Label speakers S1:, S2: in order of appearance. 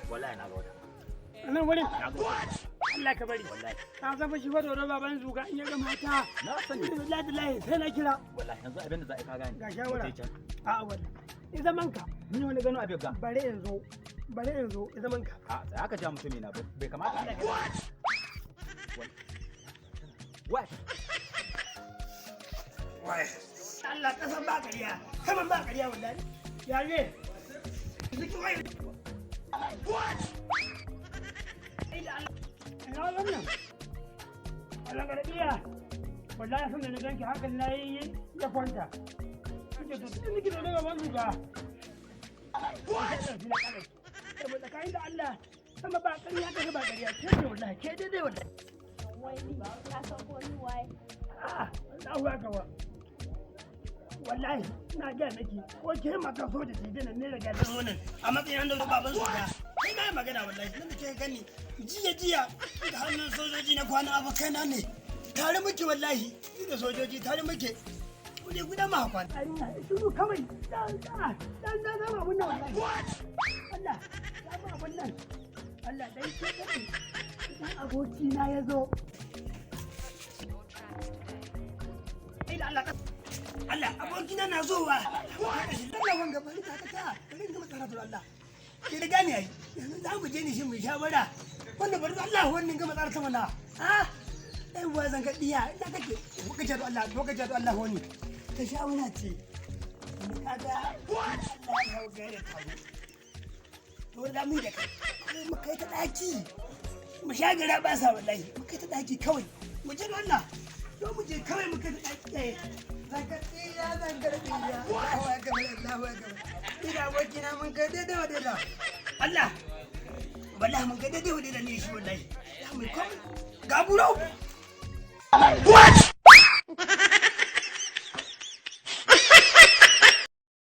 S1: Wallahi na ga wata.
S2: A nan wurin?
S1: Na ga wata.
S2: Allah ka bari.
S1: Wallahi.
S2: Ka san fa shi fa dodo baban zuga in ya ga mata.
S1: Na sani.
S2: Wallahi billahi sai na kira.
S1: Wallahi yanzu abin da za a yi, ka gane.
S2: Ga shawara.
S1: Mu je can.
S2: A'a, wallahi. I zaman ka.
S1: Ni wani gano abin ga.
S2: Bare yanzu. Bare yanzu i zaman ka.
S1: A tsaya ka ja mutumi na, bai kamata. What?
S2: Allah kasan ba ƙarya. Kaman ba ƙarya wallahi. Ya ne? Ziki wai. What? Ai da Allah. Ina wannan? Allah garbiya. Wallahi sun da na ganki hakan na yi ya kwanta. Kace to tun nake da gaban zuga. Saboda tsakanin da Allah sama ba ƙarya, kasa ba ƙarya. Ke ce wallahi, ke daidai wallahi.
S3: Wai ni ka san ko ni waye?
S2: A'a, Allahu akbar. Wallahi ina ga miki, ko ke mata soja ce dana ne daga nan wannan a matsayin da baban soja. Sai na yi magana wallahi, nan da ke gani jiya jiya da hannun sojoji na kwana, abokaina ne. Tare muke wallahi, ni da sojoji tare muke. Kuje guda ma kwana. Allah, shiru kawai. Dan dan dan dan zama abun nan wallahi. Allah, zama abun nan. Allah dai ke kake. Idan abokina ya zo. Ai da Allah, Allah abokina na zowa. Allah wanga bari ta ta bari gama karatu Allah. Ke da gane ai. Yanzu za mu je ni shi mu shawara. Wannan bari Allah wannan gama tsara ta mana. Ha? Ai wa zan ga diya ina kake? Kuka ce Allah, kuka ce Allah wani. Ta shawara ce. Kaga Allah ya hau gare ta. To da mu da kai. Mu kai ta daki. Mu sha gara ba sa wallahi. Mu kai ta daki kawai. Mu je Allah. To mu je kawai mu kai ta daki. Zakatiya zangarbiya. Allahu akbar, Allahu akbar. Ina abokina mun kai daidai wa daidai. Allah. Wallahi mun kai daidai wa daidai ne shi wallahi. Ya mu komai. Ga burau.